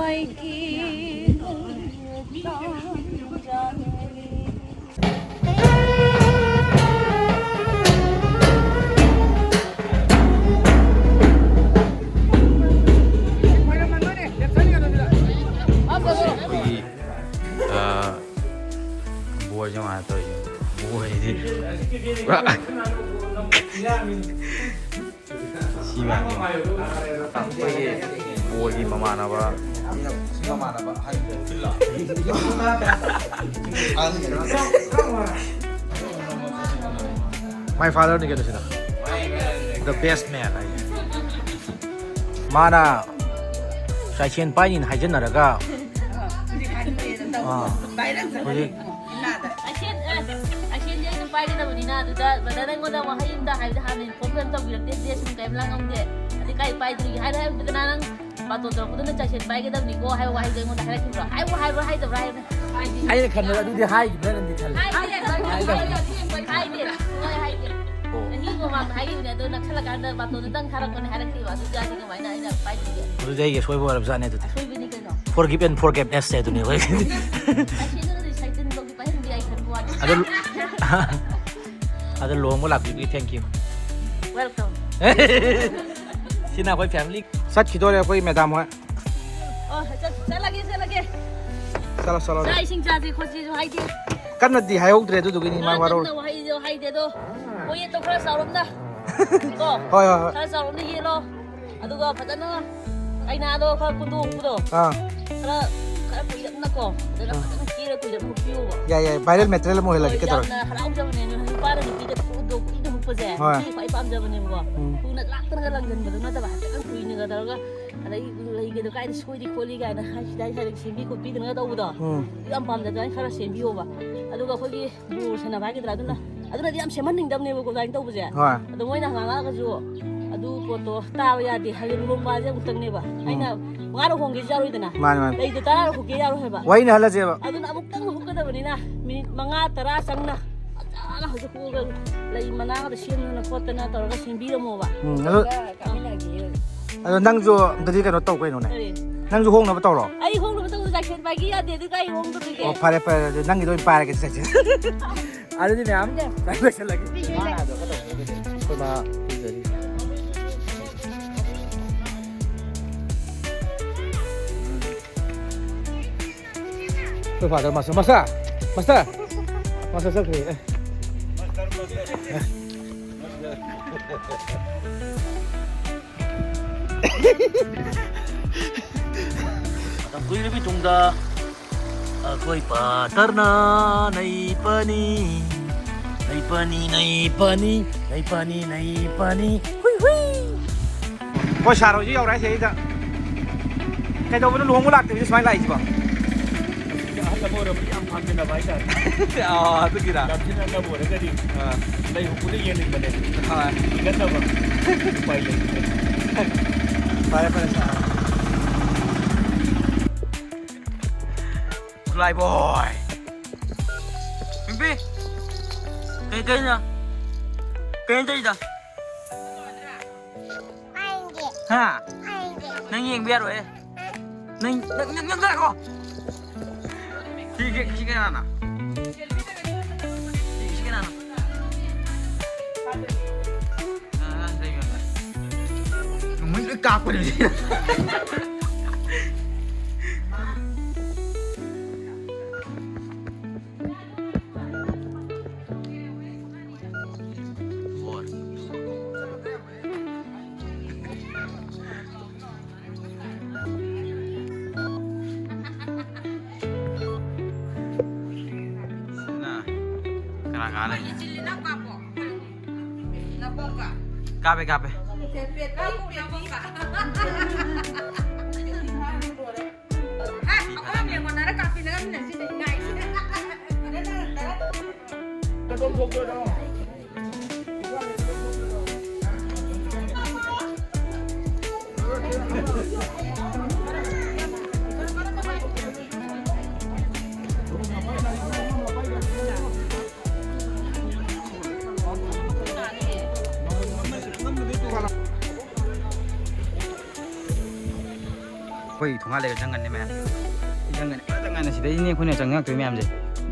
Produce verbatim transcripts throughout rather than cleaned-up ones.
ꯑꯩꯈꯣꯏꯒꯤ, ꯑ, ꯕꯣꯏꯁꯦ ꯀꯃꯥꯏꯅ ꯇꯧꯔꯤꯁꯦ? ꯕꯣꯏꯁꯤꯗꯤ ꯄꯨꯔꯥ ꯁꯤ ꯃꯥꯜꯂꯦ꯫ ꯑꯩꯈꯣꯏꯒꯤ ꯕꯣꯏꯒꯤ ꯃꯃꯥꯟꯅꯕ꯫ ꯁꯤ ꯃꯃꯥꯟꯅꯕ ꯑꯍꯟ꯫ My father ꯅꯤ ꯀꯩꯅꯣ ꯁꯤꯅ꯫ The best man ꯍꯥꯏꯁꯦ꯫ ꯃꯥꯅ ꯆꯥꯏꯁꯦꯟ ꯄꯥꯏꯅꯤꯅ ꯍꯥꯏꯖꯟꯅꯔꯒ, ꯑꯥ, ꯍꯧꯖꯤꯛ ꯑꯁꯦꯟ-, ꯑꯦ, ꯑꯁꯦꯟꯗꯤ ꯑꯩꯅ ꯄꯥꯏꯒꯗꯕꯅꯤꯅ, ꯑꯗꯨꯗ brother ꯅꯪꯉꯣꯟꯗ ꯋꯥꯍꯩ ꯑꯝꯇ ꯍꯥꯏꯕꯗ ꯍꯥꯟꯅ inform ꯀꯩꯝ ꯇꯧꯕꯤꯔꯛꯇꯦ, dress ꯅꯨꯡ ꯀꯩꯝ ꯂꯥꯡꯉꯝꯗꯦ꯫ ꯑꯗꯩ ꯀꯥꯏ ꯄꯥꯏꯗ꯭ꯔꯤꯒꯦ ꯍꯥꯏꯔ ꯍꯥꯏꯕꯗꯨꯗ ꯅꯪ ꯕꯥꯇꯣꯟ ꯇꯧꯔꯛꯄꯗꯨꯅ ꯆꯥꯏꯁꯦꯟ ꯄꯥꯏꯒꯗꯕꯅꯤꯀꯣ ꯍꯥꯏꯕ ꯋꯥꯍꯩꯗꯣ ꯑꯩꯉꯣꯟꯗ ꯍꯥꯏꯔꯛꯈꯤꯕ꯭ꯔꯣ? ꯍꯥꯏꯕꯨ ꯍꯥꯏꯕ꯭ꯔꯥ ꯍꯥꯏꯗꯕ꯭ꯔꯥ ꯍꯥꯏꯕꯅꯦ꯫ ꯑꯩꯅ ꯈꯟꯕꯗ ꯑꯗꯨꯗꯤ ꯍꯥꯏꯈꯤꯕ꯭ꯔꯥꯅꯗꯤ ꯈꯜꯂꯤ꯫ ꯍꯥꯏꯗꯦ, ꯍꯥꯏꯗꯦ, ꯍꯥꯏꯗꯦ, ꯍꯥꯏꯗꯦ꯫ ꯑꯣ꯫ ꯆꯍꯤ ꯃꯃꯥꯡꯗ ꯍꯥꯏꯈꯤꯕꯅꯦ, ꯑꯗꯣ ꯅꯛꯁꯜꯂꯀꯥꯟꯗ ꯕꯥꯇꯣꯟꯗꯨꯗꯪ ꯊꯥꯔꯛꯄꯅꯦ ꯍꯥꯏꯔꯛꯇꯦꯕ, ꯑꯗꯨꯗꯤ ꯑꯩꯗꯤ ꯀꯃꯥꯏꯅ ꯑꯩꯅ ꯄꯥꯏꯗꯣꯏꯒꯦ? ꯑꯗꯨꯗꯤ ꯑꯩꯒꯤ ꯑꯁꯣꯏꯕ ꯑꯣꯏꯔꯕꯖꯥꯠꯅꯦ ꯑꯗꯨꯗꯤ꯫ ꯑꯁꯣꯏꯕꯅꯤ ꯀꯩꯅꯣ꯫ Forgive and forgiveness ꯁꯦ ꯑꯗꯨꯅꯦ ꯑꯩꯈꯣꯏꯒꯤꯗꯤ꯫ ꯑꯁꯤꯗꯨꯅꯗꯤ ꯁꯥꯏꯇꯤꯟꯐꯧꯗꯤ ꯄꯥꯏꯍꯟꯕ ꯌꯥꯏ ꯈꯟꯕ ꯋꯥꯅꯤ꯫ ꯑꯗꯣ, ꯑꯗꯣ ꯂꯨꯍꯣꯡꯕ ꯂꯥꯛꯄꯤꯕꯒꯤ thank you꯫ Welcome꯫ ꯁꯤꯅ ꯑꯩꯈꯣꯏ family꯫ ꯆꯠꯈꯤꯗꯣꯔꯦ ꯑꯩꯈꯣꯏ madam ꯍꯣꯏ꯫ ꯑꯣ, ꯆꯠ-, ꯆꯠꯂꯒꯦ, ꯆꯠꯂꯒꯦ꯫ ꯆꯠꯂꯣ, ꯆꯠꯂꯣ꯫ ꯆꯥꯛ ꯏꯁꯤꯡ ꯆꯥꯁꯤ ꯈꯣꯠꯁꯤꯁꯨ ꯍꯥꯏꯗꯦ꯫ ꯀꯟꯅꯗꯤ ꯍꯥꯏꯍꯧꯗ꯭ꯔꯦ ꯑꯗꯨꯗꯨꯒꯤꯅꯤ ꯃꯥ ꯋꯥꯔꯧꯔꯦ꯫ ꯀꯟꯅ ꯋꯥꯍꯩꯁꯨ ꯍꯥꯏꯗꯦ ꯑꯗꯣ꯫ ꯀꯣꯌꯦꯠꯇꯣ ꯈꯔ ꯆꯥꯎꯔꯞꯅ꯫ ꯀꯣ? ꯍꯣꯏ, ꯍꯣꯏ, ꯍꯣꯏ꯫ ꯈꯔ ꯆꯥꯎꯔꯞꯅ ꯌꯦꯠꯂꯣ꯫ ꯑꯗꯨꯒ ꯐꯖꯅ ꯀꯩꯅꯥꯗꯣ ꯈꯔ ꯀꯨꯟꯗꯣ ꯍꯨꯛꯄꯗꯣ꯫ ꯑꯥ꯫ ꯈꯔ, ꯈꯔ ꯀꯨꯏꯔꯞꯅꯀꯣ꯫ ꯐꯖꯅ, ꯑꯥ꯫ ꯐꯖꯅ ꯀꯦꯔ ꯀꯨꯏꯔꯞꯅ ꯍꯨꯛꯄꯤꯌꯣꯕ꯫ ꯌꯥꯏ, ꯌꯥꯏ꯫ Viral material ꯑꯃ ꯑꯣꯏꯍꯜꯂꯒꯦ꯫ ꯍꯣꯏ, ꯀꯩꯗꯧꯔꯒꯦ? ꯌꯥꯝꯅ ꯍꯔꯥꯎꯖꯕꯅꯦ꯫ ꯅꯨꯄꯥꯅ ꯅꯨꯄꯤꯗ ꯀꯨꯏꯅ ꯍꯨꯛꯄꯁꯦ꯫ ꯍꯣꯏ꯫ ꯅꯨꯄꯤꯅ ꯈ꯭ꯋꯥꯏ ꯄꯥꯝꯖꯕꯅꯦꯕꯀꯣ꯫ ꯎꯝ꯫ ꯊꯨꯅ ꯂꯥꯛꯇꯅꯒ ꯂꯪꯁꯤꯟꯕꯗꯣ ꯅꯠꯇꯕ, ꯍꯥꯏꯐꯦꯠꯇꯪ ꯀꯨꯏꯅꯒ ꯇꯧꯔꯒ ꯑꯗꯩ ꯂꯩꯒꯗꯣ ꯀꯥꯏꯗ ꯁꯣꯏꯔꯤ ꯈꯣꯠꯂꯤ ꯀꯥꯏꯅ ꯍꯥꯏ, ꯁꯤꯗ ꯍꯥꯏ ꯁꯦꯝꯕꯤ ꯈꯣꯠꯄꯤꯗꯅ ꯇꯧꯕꯗꯣ꯫ ꯎꯝ꯫ ꯑꯗꯨ ꯌꯥꯝ ꯄꯥꯝꯖꯗꯅ ꯈꯔ ꯁꯦꯝꯕꯤꯌꯣꯕ꯫ ꯑꯗꯨꯒ ꯑꯩꯈꯣꯏꯒꯤ ꯕꯣꯔ ꯁꯥꯟꯅꯕ ꯍꯥꯏꯒꯗ꯭ꯔꯥ, ꯑꯗꯨꯅ, ꯑꯗꯨꯅꯗꯤ ꯌꯥꯝ ꯁꯦꯝꯍꯟꯅꯤꯡꯗꯕꯅꯦꯕꯀꯣ ꯑꯗꯨꯃꯥꯏꯅ ꯇꯧꯕꯁꯦ꯫ ꯍꯣꯏ꯫ ꯑꯗꯣ ꯃꯣꯏꯅ ꯉꯥꯡꯉꯛꯑꯒꯁꯨ ꯑꯗꯨ ꯄꯣꯠꯇꯣ ꯇꯥꯕ ꯌꯥꯗꯦ ꯍꯥꯏꯗꯤ ꯂꯨꯍꯣꯡꯕ ꯍꯥꯏꯁꯦ ꯑꯃꯨꯛꯇꯪꯅꯦꯕ꯫ ꯎꯝ꯫ ꯑꯩꯅ ꯃꯉꯥꯗ ꯍꯣꯡꯒꯦꯁꯨ ꯌꯥꯔꯣꯏꯗꯅ꯫ ꯃꯥꯅꯤ, ꯃꯥꯅꯤ꯫ ꯂꯩꯗꯣ ꯇꯔꯥꯗ ꯍꯨꯛꯀꯦ ꯌꯥꯔꯣꯏ ꯍꯥꯏꯕ꯫ ꯋꯥꯔꯤꯅ ꯍꯜꯂꯁꯦꯕ꯫ ꯑꯗꯨꯅ ꯑꯃꯨꯛꯇꯪ ꯍꯨꯛꯀꯗꯕꯅꯤꯅ ꯃꯤꯅꯤꯠ ꯃꯉꯥ ꯇꯔꯥ ꯆꯪꯅ ꯐꯖꯅ ꯍꯧꯖꯤꯛ ꯍꯨꯛꯑꯒ ꯂꯩ ꯃꯅꯥꯒꯗꯣ ꯁꯦꯝꯗꯅ ꯈꯣꯠꯇꯅ ꯇꯧꯔꯒ ꯁꯦꯝꯕꯤꯔꯝꯃꯣꯕ꯫ ꯎꯝ, ꯑꯗꯣ, ꯀꯥꯃꯤꯟꯅꯒꯦ꯫ ꯑꯗꯣ ꯅꯪꯁꯨ ꯑꯝꯇꯗꯤ ꯀꯩꯅꯣ ꯇꯧ ꯀꯩꯅꯣꯅꯦ꯫ ꯀꯔꯤ? ꯅꯪꯁꯨ ꯍꯣꯡꯅꯕ ꯇꯧꯔꯣ꯫ ꯑꯩ ꯍꯣꯡꯅꯕ ꯇꯧꯕꯗ ꯂꯥꯏꯁꯦꯟꯁ ꯄꯥꯏꯒꯦ ꯌꯥꯗꯦ, ꯑꯗꯨꯒ ꯑꯩ ꯍꯣꯡꯗꯕꯤꯒꯦ꯫ ꯑꯣ, ꯐꯔꯦ, ꯐꯔꯦ, ꯑꯗꯨꯗꯤ ꯅꯪꯒꯤꯗꯣ ꯑꯣꯏꯅ ꯄꯥꯏꯔꯒꯦ, ꯆꯠꯁꯦ꯫ ꯑꯗꯨꯗꯤ ꯃꯌꯥꯝ ꯂꯣꯏꯁꯤꯜꯂꯒꯦ꯫ ꯑꯩꯈꯣꯏ ꯃꯥ ꯏꯔꯨꯖꯔꯤ꯫ ꯑꯩꯈꯣꯏ father master, master, master, master ꯆꯠꯈ꯭ꯔꯦ꯫ ꯑꯦ꯫ ꯃꯇꯝ ꯀꯨꯏꯔꯕ ꯃꯇꯨꯡꯗ ꯑꯩꯈꯣꯏ ꯄꯥꯇꯔꯅ ꯅꯩ ꯄꯅꯤ, ꯅꯩ ꯄꯅꯤ, ꯅꯩ ꯄꯅꯤ, ꯅꯩ ꯄꯅꯤ, ꯅꯩ ꯄꯅꯤ꯫ ꯍꯨꯏ, ꯍꯨꯏ꯫ ꯑꯩꯈꯣꯏ ꯁꯥꯔ ꯍꯣꯏꯁꯨ ꯌꯧꯔꯦ ꯁꯤꯗꯩꯗ꯫ ꯀꯩꯗꯧꯕꯅꯣ ꯂꯨꯍꯣꯡꯕ ꯂꯥꯛꯇꯕꯤꯗ ꯁꯨꯃꯥꯏꯅ ꯂꯥꯛꯏꯁꯤꯕꯣ? ꯑꯍꯜ ꯑꯃ ꯑꯣꯏꯔꯕꯗꯤ ꯌꯥꯝ ꯄꯥꯝꯖꯅꯕ ꯍꯥꯏꯇꯥꯔꯦ꯫ ꯑꯥ, ꯑꯗꯨꯒꯤꯔꯥ? ꯌꯥꯝ ꯊꯤꯅ ꯑꯍꯜ ꯑꯃ ꯑꯣꯏꯔꯒꯗꯤ ꯑꯥ꯫ ꯂꯩ ꯍꯧꯕꯗ ꯌꯦꯡꯅꯤꯡꯕꯅꯦ꯫ ꯍꯣꯏ꯫ ꯍꯤꯡꯒꯠꯅꯕ ꯎꯄꯥꯏ ꯂꯩꯇꯦ꯫ ꯐꯔꯦ, ꯐꯔꯦ, ꯁꯥꯔ꯫ ꯈꯨꯠꯂꯥꯏ ꯕꯣꯏ꯫ ꯄꯤꯡꯄꯤ꯫ ꯀꯩ, ꯀꯩꯅꯣ? ꯀꯩꯅꯣ ꯇꯧꯔꯤꯗꯣ? ꯍꯥ? ꯅꯪ ꯌꯦꯡꯕ ꯌꯥꯔꯣꯏ꯫ ꯅꯪ, ꯅꯪ, ꯅꯪ, ꯅꯪ ꯉꯥꯏꯈꯣ꯫ ꯁꯤ, ꯁꯤ, ꯁꯤ ꯀꯅꯥꯅꯣ? ꯁꯤ, ꯁꯤ ꯀꯅꯥꯅꯣ? ꯑꯉꯥꯡꯈꯩ ꯌꯣꯟꯕ꯫ ꯅꯣꯡꯃꯩ ꯂꯣꯏ ꯀꯥꯞꯄꯅꯤ꯫ ꯀꯅꯥ ꯀꯅꯥ ꯂꯩ? ꯀꯥꯞꯄꯦ, ꯀꯥꯞꯄꯦ꯫ ꯑꯩꯈꯣꯏ ꯊꯣꯡꯒꯥꯜ ꯂꯩꯔ ꯆꯪꯒꯅꯤ ꯃꯌꯥꯝ꯫ ꯁꯤ ꯆꯪꯒꯅꯤ, ꯐꯖ ꯆꯪꯒꯅꯤ꯫ ꯁꯤꯗꯩꯅꯦ ꯑꯩꯈꯣꯏꯅ ꯆꯪꯅꯤꯡꯉꯛꯇꯣꯏ ꯃꯌꯥꯝꯁꯦ꯫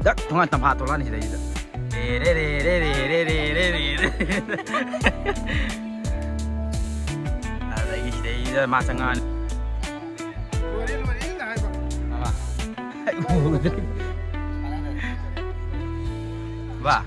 ꯗꯛ ꯊꯣꯡꯒꯥꯜ ꯇꯝꯐꯥ ꯊꯣꯛꯂꯛꯑꯅꯤ ꯁꯤꯗꯩꯁꯤꯗ꯫ ꯔꯦ, ꯔꯦ, ꯔꯦ꯫ ꯑꯗꯒꯤ ꯁꯤꯗꯩꯁꯤꯗ ꯃꯥ ꯆꯪꯉꯛꯑꯅꯤ꯫ ꯂꯣꯏꯔꯦ, ꯂꯣꯏꯔꯦꯅ ꯍꯥꯏꯕ꯫ ꯑꯃ꯫ ꯕꯥ꯫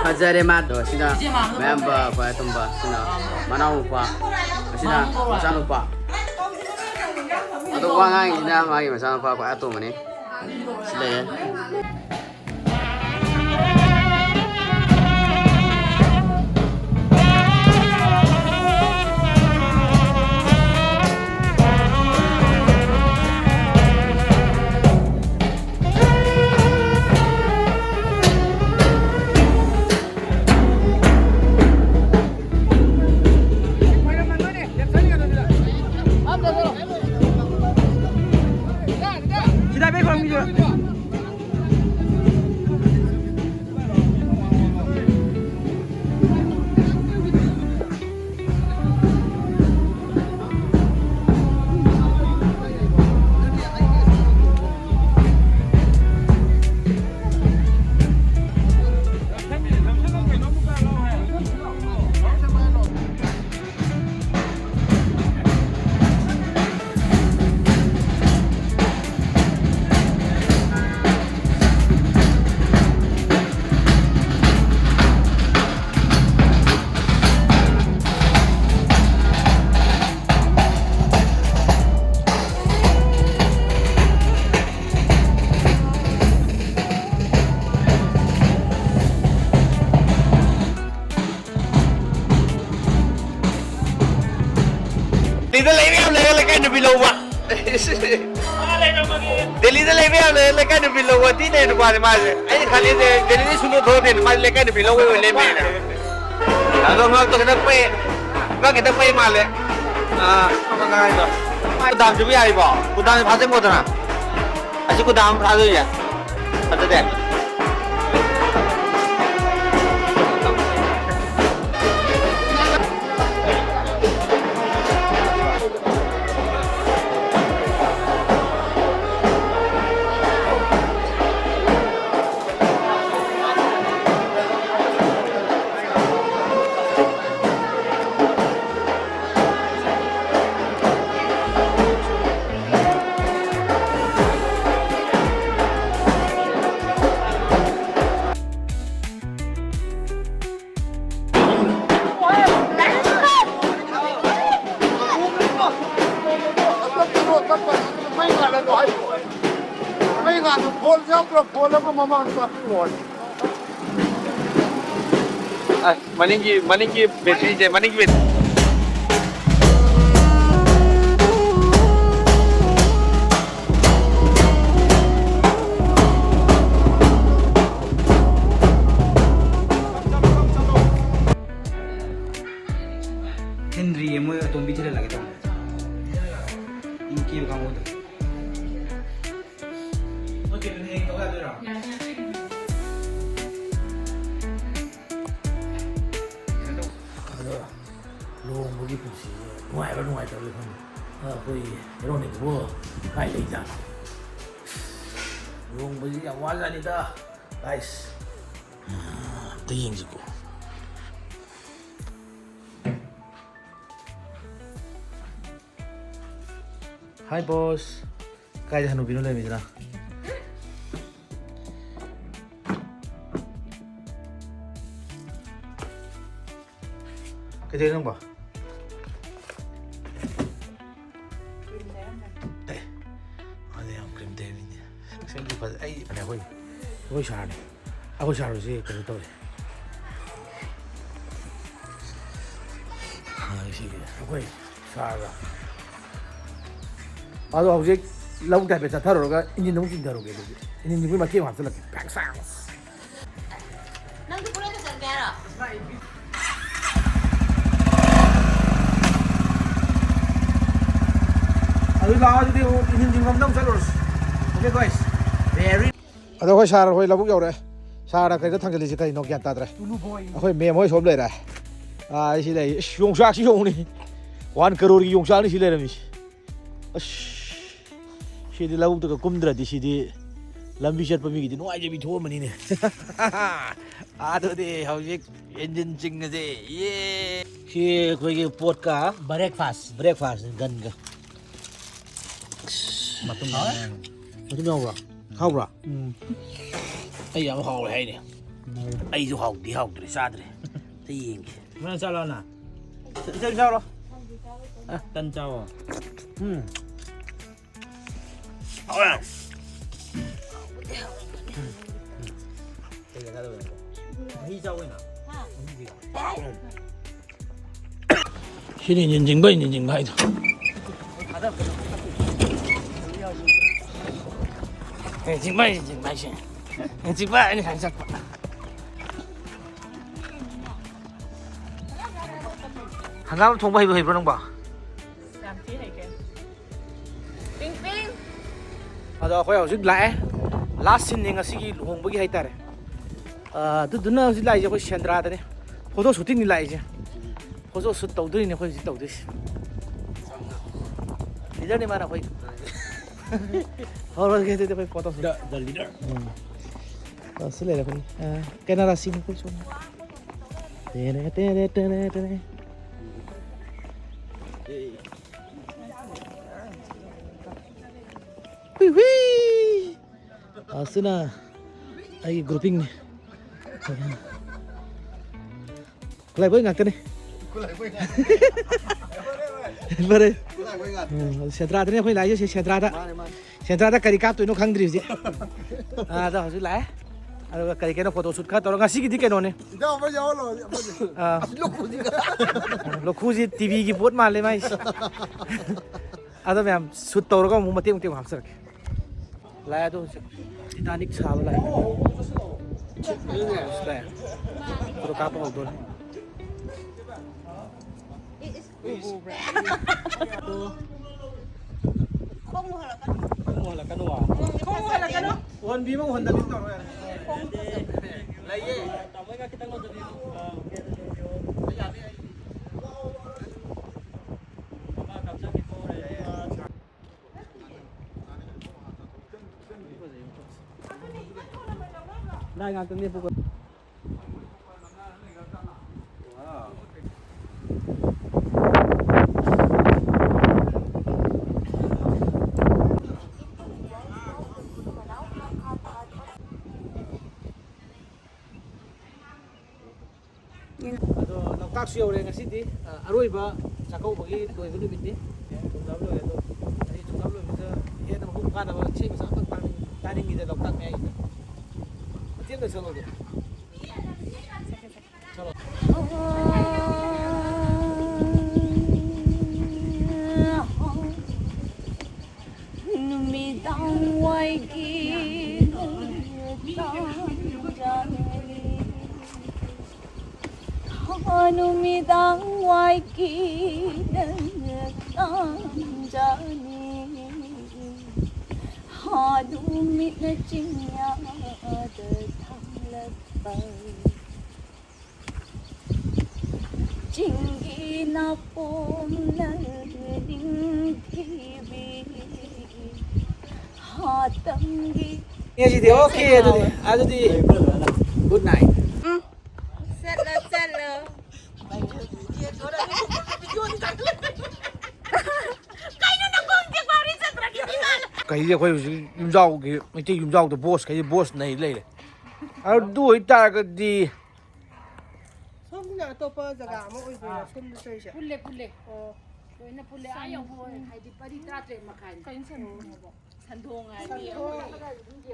ꯐꯖꯔꯦ ꯃꯥꯗꯣ꯫ ꯁꯤꯅ ꯃꯌꯥꯝꯕ ꯈ꯭ꯋꯥꯏ ꯑꯇꯣꯝꯕ, ꯁꯤꯅ ꯃꯅꯥꯎꯅꯨꯄꯥ, ꯑꯁꯤꯅ ꯃꯆꯥꯅꯨꯄꯥ꯫ ꯑꯗꯣ ꯋꯥ ꯉꯥꯡꯉꯤꯁꯤꯅ ꯃꯥꯒꯤ ꯃꯆꯥꯅꯨꯄꯥ ꯈ꯭ꯋꯥꯏ ꯑꯇꯣꯝꯕꯅꯤ꯫ ꯁꯤ ꯂꯩꯔꯦ꯫ ꯗꯦꯜꯂꯤꯗ ꯂꯩꯕ ꯌꯥꯝ ꯂꯩꯔꯦ, ꯂꯩꯀꯥꯏ ꯅꯨꯄꯤ ꯂꯧꯕ꯫ ꯗꯦꯜꯂꯤꯗ ꯂꯩꯕ ꯌꯥꯝ ꯂꯩꯔꯦ, ꯂꯩꯀꯥꯏ ꯅꯨꯄꯤ ꯂꯧꯕ꯫ ꯊꯤ ꯅꯩ ꯅꯨꯄꯥꯅꯤ ꯃꯥꯁꯦ꯫ ꯑꯩꯅ ꯈꯜꯂꯤꯁꯦ ꯗꯦꯜꯂꯤꯗ ꯁꯨꯡꯊꯣꯛ ꯊꯣꯛꯂꯛꯇꯦꯅ, ꯃꯥꯗꯤ ꯂꯩꯀꯥꯏ ꯅꯨꯄꯤ ꯂꯧꯕꯩ ꯑꯣꯏꯅ ꯂꯩꯔꯝꯃꯦꯅ꯫ ꯑꯗꯣ ꯉꯛꯇꯣ ꯈꯤꯇꯪ ꯄꯛꯑꯦ, ꯉꯛ ꯈꯤꯇꯪ ꯄꯛꯑꯦ ꯃꯥꯜꯂꯦ꯫ ꯑꯥ, ꯑꯃ ꯉꯥꯏꯗꯣ꯫ ꯒꯣꯗꯥꯝꯁꯤꯕꯨ ꯌꯥꯔꯤꯕꯣ? ꯒꯣꯗꯥꯝꯁꯤ ꯐꯥꯖꯤꯟꯈꯣꯗꯅ꯫ ꯑꯁꯤ ꯒꯣꯗꯥꯝ ꯐꯥꯗꯣꯏꯁꯦ꯫ ꯐꯖꯗꯦ꯫ ꯃꯩ ꯉꯥꯟꯕ ꯐꯣꯟ ꯌꯥꯎꯗ꯭ꯔꯣ? ꯐꯣꯟ ꯑꯃ ꯃꯃꯥꯡꯗ ꯂꯣꯏꯔꯦ꯫ ꯑꯁ, ꯃꯅꯤꯡꯒꯤ, ꯃꯅꯤꯡꯒꯤ ꯕꯦꯇ꯭ꯔꯤꯁꯦ, ꯃꯅꯤꯡꯒꯤ ꯕꯦꯇ꯭ꯔꯤ꯫ ꯊꯤꯟꯗ꯭ꯔꯤꯌꯦ, ꯃꯣꯏ ꯑꯇꯣꯝꯕꯤ ꯊꯤꯜꯍꯜꯂꯒꯦ ꯇꯧꯕꯅꯦ꯫ ꯏꯟ ꯀꯦꯕ ꯀꯥꯡꯕꯨꯗꯣ꯫ ꯅꯣꯏ ꯀꯩꯅꯣ ꯍꯌꯦꯡ ꯇꯧ ꯌꯥꯗꯣꯏꯔꯣ? ꯑꯗꯣ ꯂꯨꯍꯣꯡꯕꯒꯤ ꯄꯨꯟꯁꯤꯁꯦ ꯅꯨꯡꯉꯥꯏꯕ꯭ꯔꯥ ꯅꯨꯡꯉꯥꯏꯇꯕ꯭ꯔꯥ ꯈꯪꯗꯦ꯫ ꯑ, ꯑꯩꯈꯣꯏ ꯍꯦꯔꯣꯅꯤꯗꯨꯕꯨ ꯀꯥꯏ ꯂꯩꯖꯥꯠꯅꯣ? ꯂꯨꯍꯣꯡꯕꯁꯤ ꯌꯥꯝ ꯋꯥꯖꯥꯠꯅꯤꯗ, ꯒꯥꯏꯁ꯫ ꯑꯝꯇ ꯌꯦꯡꯁꯤꯀꯣ꯫ ꯍꯥꯏ ꯕꯣꯁ꯫ ꯀꯥꯏꯗ ꯍꯅꯨꯕꯤꯅꯣ ꯂꯩꯔꯝꯃꯤꯁꯤꯅ? ꯀꯩꯗꯧꯔꯤꯅꯣ ꯅꯪꯕꯣ? ꯑꯦ, ꯃꯥꯗꯤ ꯌꯥꯝ ꯀ꯭ꯔꯤꯝ ꯇꯩꯔꯝꯃꯤꯅꯦ꯫ ꯁꯦꯝꯗꯤ ꯐꯖ-, ꯑꯩ ꯐꯅ ꯑꯩꯈꯣꯏ, ꯑꯩꯈꯣꯏ ꯁꯥꯔꯅꯤ꯫ ꯑꯩꯈꯣꯏ ꯁꯥꯔ ꯍꯣꯏꯁꯦ ꯀꯩꯅꯣ ꯇꯧꯔꯦ꯫ ꯑ, ꯁꯤꯒꯤ ꯑꯩꯈꯣꯏ ꯁꯥꯔꯒ꯫ ꯑꯗꯣ ꯍꯧꯖꯤꯛ ꯂꯧꯕꯨꯛꯇ ꯍꯥꯏꯐꯦꯠ ꯆꯠꯊꯔꯨꯔꯒ ꯏꯟꯖꯤꯟꯗ ꯑꯃꯨꯛ ꯆꯤꯡꯊꯔꯨꯒꯦ ꯑꯗꯨꯗꯤ꯫ ꯏꯟꯖꯤꯟꯗꯨꯒꯤ ꯃꯇꯦꯛ ꯑꯃ ꯍꯥꯞꯆꯤꯜꯂꯛꯀꯦ꯫ ꯕꯦꯡ ꯁꯥꯡ꯫ ꯅꯪꯁꯨ ꯄꯨꯔꯦꯟꯗ ꯆꯠꯀꯦ ꯍꯥꯏꯔꯣ? ꯂꯥꯛꯑꯣ ꯑꯗꯨꯗꯤ ꯑꯃꯨꯛ ꯏꯟꯖꯤꯟ ꯉꯝꯅꯕ ꯆꯠꯂꯨꯔꯁꯤ꯫ Okay guys, very ꯑꯗꯣ ꯑꯩꯈꯣꯏ ꯁꯥꯔ ꯍꯣꯏ ꯂꯧꯕꯨꯛ ꯌꯧꯔꯦ꯫ ꯁꯥꯔꯅ ꯀꯩꯗ ꯊꯥꯡꯒꯠꯂꯤꯁꯦ ꯀꯩꯅꯣ ꯒ꯭ꯌꯥꯟ ꯇꯥꯗ꯭ꯔꯦ꯫ ꯇꯨꯂꯨ ꯕꯣꯏ꯫ ꯑꯩꯈꯣꯏ ꯃꯦꯝ ꯍꯣꯏ ꯁꯣꯝ ꯂꯩꯔꯦ꯫ ꯑꯥ, ꯑꯩ ꯁꯤ ꯂꯩ꯫ ꯏꯁ, ꯌꯣꯡꯆꯥꯛꯁꯤ ꯌꯦꯡꯉꯨꯅꯦ꯫ ꯋꯥꯟ ꯀꯔꯣꯔꯒꯤ ꯌꯣꯡꯆꯥꯛꯅꯤ ꯁꯤ ꯂꯩꯔꯝꯃꯤꯁꯦ꯫ ꯑꯁ, ꯁꯤꯗꯤ ꯂꯧꯕꯨꯛꯇꯒ ꯀꯨꯝꯗ꯭ꯔꯗꯤ ꯁꯤꯗꯤ ꯂꯝꯕꯤ ꯆꯠꯄ ꯃꯤꯒꯤꯗꯤ ꯅꯨꯡꯉꯥꯏꯖꯕꯤ ꯊꯣꯛꯑꯝꯃꯅꯤꯅꯦ꯫ ꯑꯗꯨꯗꯤ ꯍꯧꯖꯤꯛ ꯏꯟꯖꯤꯟ ꯆꯤꯡꯉꯁꯦ꯫ ꯌꯦ! ꯁꯤ ꯑꯩꯈꯣꯏꯒꯤ ꯄꯣꯠꯀ ꯕ꯭ꯔꯦꯛꯐꯥꯁ꯫ ꯕ꯭ꯔꯦꯛꯐꯥꯁ ꯒꯟꯒ꯫ ꯃꯇꯨꯝ ꯌꯥꯎꯔꯦ꯫ ꯃꯇꯨꯝ ꯌꯥꯎꯕ꯭ꯔꯣ? ꯍꯥꯎꯕ꯭ꯔꯣ? ꯎꯝ꯫ ꯑꯩ ꯌꯥꯝ ꯍꯥꯎꯋꯦ ꯍꯥꯏꯅꯦ꯫ ꯍꯥꯎꯋꯦ꯫ ꯑꯩꯁꯨ ꯍꯥꯎꯗꯤ ꯍꯥꯎꯗ꯭ꯔꯦ, ꯆꯥꯗ꯭ꯔꯦ꯫ ꯑꯝꯇ ꯌꯦꯡꯒꯦ꯫ ꯅꯪ ꯆꯥꯔꯣ ꯅ꯫ ꯏꯆꯦ ꯆꯥꯔꯣ꯫ ꯑ, ꯇꯟ ꯆꯥꯋꯣ꯫ ꯎꯝ꯫ ꯍꯥꯎꯋꯦ꯫ ꯀꯩꯒ ꯆꯥꯗꯣꯏꯕ ꯅꯪꯕꯣ? ꯃꯍꯤ ꯆꯥꯎꯋꯦꯅ꯫ ꯃꯍꯤꯁꯤꯒ꯫ ꯁꯤꯅꯤ ꯏꯟꯖꯤꯟ ꯆꯤꯡꯕ, ꯏꯟꯖꯤꯟ ꯆꯤꯡꯕ ꯍꯥꯏꯗꯣ꯫ ꯏꯟꯖꯤꯟ ꯆꯤꯡꯕ, ꯏꯟꯖꯤꯟ ꯆꯤꯡꯕ ꯍꯥꯏꯁꯦ꯫ ꯏꯟꯖꯤꯟ ꯆꯤꯡꯕ ꯍꯥꯏꯅ ꯁꯨꯃꯥꯏꯅ ꯆꯠꯄ꯫ ꯍꯪꯒꯥꯝ ꯊꯣꯡꯕ ꯍꯩꯕ, ꯍꯩꯕ꯭ꯔꯣ ꯅꯪꯕꯣ? ꯌꯥꯝ ꯊꯤ ꯍꯩ ꯀꯩꯅꯣ꯫ ꯄꯤꯡ ꯄꯤꯡ꯫ ꯑꯗꯣ ꯑꯩꯈꯣꯏ ꯍꯧꯖꯤꯛ ꯂꯥꯛꯑꯦ꯫ ꯂꯥꯁ ꯁꯤꯟꯅꯤ ꯉꯁꯤꯒꯤ ꯂꯨꯍꯣꯡꯕꯒꯤ ꯍꯥꯏꯇꯥꯔꯦ꯫ ꯑ, ꯑꯗꯨꯗꯨꯅ ꯍꯧꯖꯤꯛ ꯂꯥꯛꯏꯁꯦ ꯑꯩꯈꯣꯏ ꯁꯦꯟꯗ꯭ꯔꯥꯗꯅꯦ꯫ ꯐꯣꯇꯣ ꯁꯨꯇꯤꯡꯅꯤ ꯂꯥꯛꯏꯁꯦ꯫ ꯐꯣꯇꯣ ꯁꯨꯠ ꯇꯧꯗꯣꯏꯅꯦ ꯑꯩꯈꯣꯏ ꯍꯧꯖꯤꯛ ꯇꯧꯗꯣꯏꯁꯦ꯫ ꯂꯤꯗꯔꯅꯤ ꯃꯥꯅ ꯑꯩꯈꯣꯏ꯫ ꯍꯧꯔꯒꯦ ꯑꯗꯨꯗꯤ ꯑꯩꯈꯣꯏ photo shoot. The, the leader. Um. ꯑ, ꯁꯤ ꯂꯩꯔꯦ ꯑꯩꯈꯣꯏ꯫ ꯑ, ꯀꯦꯅꯥꯔꯥ ꯁꯤꯅꯤ ꯑꯩꯈꯣꯏ ꯁꯣꯝ꯫ ꯇꯦꯔꯦ, ꯇꯦꯔꯦ, ꯇꯦꯔꯦ, ꯇꯦꯔꯦ꯫ ꯍꯨꯏ, ꯍꯨꯏ꯫ ꯑꯁꯤꯅ ꯑꯩꯒꯤ groupingꯅꯤ꯫ ꯈꯨꯠꯂꯥꯏꯕꯣꯏ ꯉꯥꯛꯇꯅꯤ꯫ ꯐꯔꯦ꯫ ꯎꯝ, ꯁꯦꯟꯗ꯭ꯔꯥꯗꯅꯤ ꯑꯩꯈꯣꯏ ꯂꯥꯛꯏꯁꯦ, ꯁꯦꯟꯗ꯭ꯔꯥꯗ꯫ ꯃꯥꯅꯦ, ꯃꯥꯅꯦ꯫ ꯁꯦꯟꯗ꯭ꯔꯥꯗ ꯀꯔꯤ ꯀꯥꯞꯇꯣꯏꯅꯣ ꯈꯪꯗ꯭ꯔꯤ ꯍꯧꯖꯤꯛ꯫ ꯑꯥ, ꯑꯗꯣ ꯍꯧꯖꯤꯛ ꯂꯥꯛꯑꯦ꯫ ꯑꯗꯨꯒ ꯀꯔꯤ ꯀꯩꯅꯣ photo shoot ꯈꯔ ꯇꯧꯔꯒ ꯉꯁꯤꯒꯤꯗꯤ ꯀꯩꯅꯣꯅꯦ꯫ ꯏꯇꯥꯎ ꯑꯃ ꯌꯥꯎꯍꯜꯂꯣ, ꯑꯃꯗꯤ꯫ ꯑꯥ꯫ ꯑꯁ, ꯂꯣꯛꯈꯨꯁꯤꯒ꯫ ꯂꯣꯛꯈꯨꯁꯤ TVꯒꯤ ꯄꯣꯠ ꯃꯥꯜꯂꯦ ꯃꯥꯏꯁꯦ꯫ ꯑꯗꯣ ꯃꯌꯥꯝ shoot ꯇꯧꯔꯒ ꯑꯃꯨꯛ ꯃꯇꯦꯛ ꯃꯇꯦꯛ ꯑꯃꯨꯛ ꯍꯥꯞꯆꯔꯛꯀꯦ꯫ ꯂꯥꯛꯑꯦ ꯑꯗꯣ ꯍꯧꯖꯤꯛ Titanic ꯁꯥꯕ ꯂꯥꯛꯑꯦ꯫ ꯂꯥꯛꯑꯦ꯫ Photo ꯀꯥꯞꯄ ꯍꯧꯗꯣꯔꯦ꯫ ꯎꯕ꯭ꯔꯥ? ꯑꯃꯨꯛ ꯍꯜꯂꯛꯀꯅꯨ꯫ ꯈꯣꯡ ꯍꯜꯂꯛꯀꯅꯨ꯫ ꯎꯍꯟꯕꯤꯕ ꯎꯍꯟꯗꯕꯤ ꯇꯧꯔꯣ ꯌꯥꯔꯦ꯫ ꯂꯩꯌꯦ꯫ ꯇꯥꯃꯣ ꯈꯤꯇꯪ ꯂꯧꯊꯕꯤꯌꯨ꯫ ꯂꯥꯏ ꯉꯥꯛꯇ ꯂꯦꯞꯄꯨꯀꯣ꯫ ꯑꯗꯣ ꯂꯣꯛꯇꯥꯛꯁꯨ ꯌꯧꯔꯦ ꯉꯁꯤꯗꯤ, ꯑ, ꯑꯔꯣꯏꯕ ꯆꯥꯛꯀꯧꯕꯒꯤ ꯂꯣꯏꯕ ꯅꯨꯃꯤꯠꯅꯤ꯫ ꯊꯨꯡꯖꯥꯕ ꯂꯣꯏꯔꯦ ꯑꯗꯣ, ꯑꯩ ꯊꯨꯡꯖꯥꯕ ꯂꯣꯏꯕꯗ ꯍꯦꯟꯅ ꯃꯄꯨꯡ ꯐꯥꯅꯕ ꯏꯁꯩ ꯃꯆꯥ ꯑꯃꯇꯪ ꯇꯥꯅꯤꯡ-, ꯇꯥꯅꯤꯡꯉꯤꯗ ꯂꯣꯛꯇꯥꯛ ꯃꯌꯥꯏꯁꯤꯗ꯫ ꯃꯇꯦꯛ ꯑꯃ ꯁꯛꯂꯛꯑꯣꯗꯅ꯫ ꯆꯠꯂꯣ꯫ ꯅꯨꯃꯤꯗꯥꯡ ꯋꯥꯏꯒꯤ ꯇꯥꯟꯖꯥꯅꯤ꯫ ꯍꯥ, ꯅꯨꯃꯤꯗꯥꯡ ꯋꯥꯏꯒꯤ ꯇꯥꯟꯖꯥꯅꯤ꯫ ꯍꯥ, ꯅꯨꯃꯤꯠꯅ ꯆꯤꯡꯌꯥꯗ ꯊꯥꯡꯂꯛꯄ꯫ ꯆꯤꯡꯒꯤ ꯅꯥꯄꯣꯝꯅ ꯅꯤꯡꯊꯤꯕꯤ ꯍꯥꯇꯝꯒꯤ꯫ ꯉꯁꯤꯗꯤ okay, ꯑꯗꯨꯗꯤ, ꯑꯗꯨꯗꯤ good night. ꯎꯝ, ꯆꯠꯂꯣ, ꯆꯠꯂꯣ꯫ ꯀꯩꯅꯣ ꯅꯪ ꯈꯣꯡ ꯇꯦꯛꯄ ꯍꯧꯔꯦ ꯆꯠꯇ꯭ꯔꯗꯤ ꯏꯃꯥꯅ꯫ ꯀꯩꯁꯦ ꯑꯩꯈꯣꯏ ꯍꯧꯖꯤꯛ ꯌꯨꯝꯖꯥꯎꯒꯤ, ꯃꯩꯇꯩ ꯌꯨꯝꯖꯥꯎꯗ boss ꯈꯩꯁꯦ boss ꯅꯩ ꯂꯩꯔꯦ꯫ ꯑꯗꯨ ꯑꯣꯏꯇꯥꯔꯒꯗꯤ ꯁꯣꯝꯁꯤꯅ ꯑꯇꯣꯞꯄ ꯖꯒꯥ ꯑꯃ ꯑꯣꯏꯕ꯭ꯔꯥ? ꯑꯥ꯫ ꯁꯣꯝꯗ ꯇꯧꯔꯤꯁꯦ? ꯄꯨꯜꯂꯦ, ꯄꯨꯜꯂꯦ꯫ ꯑꯣ꯫ ꯂꯣꯏꯅ ꯄꯨꯜꯂꯦ꯫ ꯑꯥ ꯌꯧꯕ ꯑꯣꯏꯔꯦ꯫ ꯍꯥꯏꯗꯤ ꯄꯔꯤ ꯇꯔꯥꯇꯔꯦꯠ ꯃꯈꯥꯏꯅꯤ꯫ ꯀꯩꯅꯣ ꯁꯟꯗꯣꯡ ꯍꯥꯏꯕ? ꯁꯟꯗꯣꯡ ꯍꯥꯏꯕ꯫ ꯁꯟꯗꯣꯡ꯫